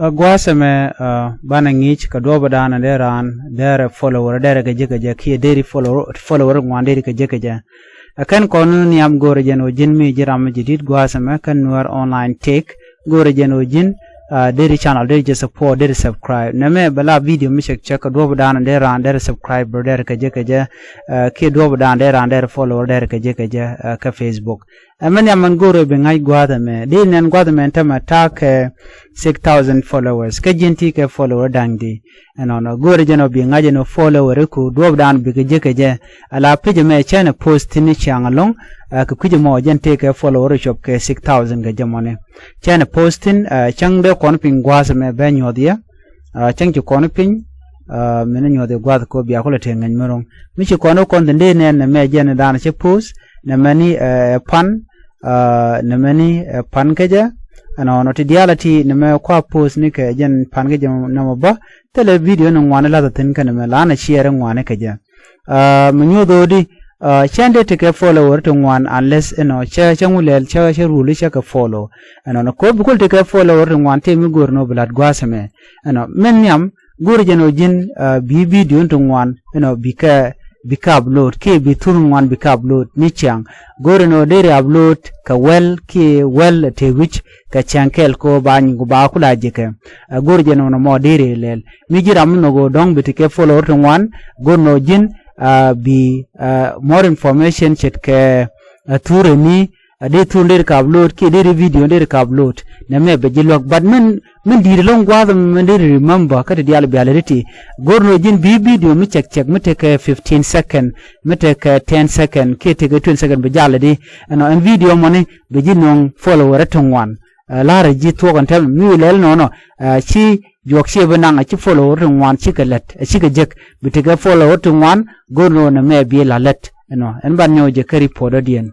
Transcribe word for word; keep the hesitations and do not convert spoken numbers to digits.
Ɛ gua̱a̱th ɛmɛ, ɛ, banɛ ŋi̱i̱c kɛ duɔ̱ɔ̱p ɛ da̱a̱n ɛ dee raan derɛ follower derɛ kɛ jek kɛ jɛ kiɛ deri follower, follower ŋuan deri kɛ jek kɛ jɛ. Ɛ kɛn kɔn ni nhiam go̱o̱rɛ jɛn ɣöö ji̱n mi ji̱ ram mi ji̱ di̱t gua̱a̱th ɛmɛ kɛn Nuer Online Tech go̱o̱rɛ jɛn ɣöö ji̱n, ɛ, deri channel deri jɛ support deri subscribe. Nɛmɛ bɛ la video mi cɛk cɛk kɛ duɔ̱ɔ̱p ɛ da̱a̱n ɛ dee raan derɛ subscribe bro derɛ kɛ jek kɛ jɛ, ɛ, kiɛ duɔ̱ɔ̱p ɛ da̱a̱n dee raan derɛ follower derɛ kɛ jek kɛ jɛ, ɛ, kɛ Facebook. Ɛ mɛn yam mɛn go̱o̱r ɛ bi ŋa̱c gua̱a̱th ɛmɛ. Di nɛn gua̱a̱th ɛmɛ tämɛ ta̱a̱ kɛ six thousand followers. Kä ji̱n ti kɛ follower da̱ŋ di. Ɛnɔnɔ go̱o̱r ɛ jɛn ɔ bi ŋa̱c ɛn ɔ follower ku duɔ̱ɔ̱p da̱a̱n bikɛ jek kɛ jɛ. Ala page ɛmɛ cɛn ɛ post thi̱n ni ciaŋ ɛlɔ̱ŋ. Ɛ kɛ kui̱c ɛmɔ jɛn tëë kɛ follower ɛ cop kɛ six thousand kɛ jɛ mɔni. Cɛn ɛ post thi̱n, ɛ, cäŋ dee kɔn piny gua̱a̱th ɛmɛ bɛ nyuɔ̱th yɛ. Ɛ, cäŋ ci kɔn piny, ɛ, min nyuɔ̱th yɛ gua̱a̱th kɔ bia kulɛ tëë ŋäc mi ro̱ŋ. Mi ci kɔn kɔn thi̱n dee nɛn nɛmɛ jɛn ɛ da̱a̱n cɛ post. Nɛmɛ ni, ɛ, pan, ɛ, nɛmɛ ni, ɛ, pan kä jɛ. Ɛnɔnɔ ti diaal ɛ ti nɛmɛ kua post ni kɛ jɛn pan kä jɛ nɛmɛ bä. Thilɛ video ni ŋuan lath thi̱n kä nɛmɛ la nɛ share ŋuan kä jɛ. Ɛ, mi nyuɔth ɣöö di, ɛ, cɛn dee tekɛ follower ti ŋuan unless ɛnɔ cɛ, cɛ ŋu lɛl cɛ, cɛ ruli cɛ kɛ follow. Ɛnɔnɔ ko̱r bi kul tekɛ follower ti ŋuan tëë mi go̱o̱r ni ɣöö bi la̱t gua̱a̱th ɛmɛ. Ɛnɔ min nhiam go̱o̱r jɛn ɣöö ji̱n, ɛ, bi video ti ŋuan ɛnɔ bikɛ, bikɛ upload kiɛ bi thur ŋuan bikɛ upload ni ciaŋ. Go̱o̱r ɛnɔ deri upload kɛ wäl kiɛ wäl ɛ tëë wi̱c kɛ ciaŋ kɛɛl ko ba nyin ku ba kula jekɛ. Ɛ, go̱o̱r jɛn ɣöö nɔmɔ deri lɛl. Mi ji̱ ram mi nhɔk ɣöö dɔ̱ŋ bi tekɛ follower ti ŋuan go̱o̱r nɔ ji̱n, ɛ, bi, ɛ, more information ce̱tkɛ, ɛ, thur ɛni, ɛ, dee thur deri kɛ upload kiɛ deri video deri kɛ upload. Nɛmɛ bɛ ji̱ luäk but min, min di̱i̱t ɛlɔ̱ŋ gua̱a̱th ɛmɛ min deri remember kä ti diaal bial ri ti. Go̱o̱r nɔ ji̱n bi video mi cɛk cɛk mi tekɛ fifteen second, mi tekɛ ten second kiɛ tekɛ twenty second bi jal ɛ di. Ɛnɔ ɛn video mɔni bi ji̱ nöŋ follower ti ŋuan. Ɛ, la̱rä ji̱ thuɔ̱k ɛn tɛm mi wi̱i̱ lɛl nɔnɔ, ɛ, ci juɔk ciɛ bi naŋ ɛ ci follower ti ŋuan cikɛ lät ɛ cikɛ jek bi tekɛ follower ti ŋuan. Go̱o̱r nɔ nɛmɛ bi la lät ɛnɔ ɛn ban nyɔk jɛ kä report ɔ diɛn.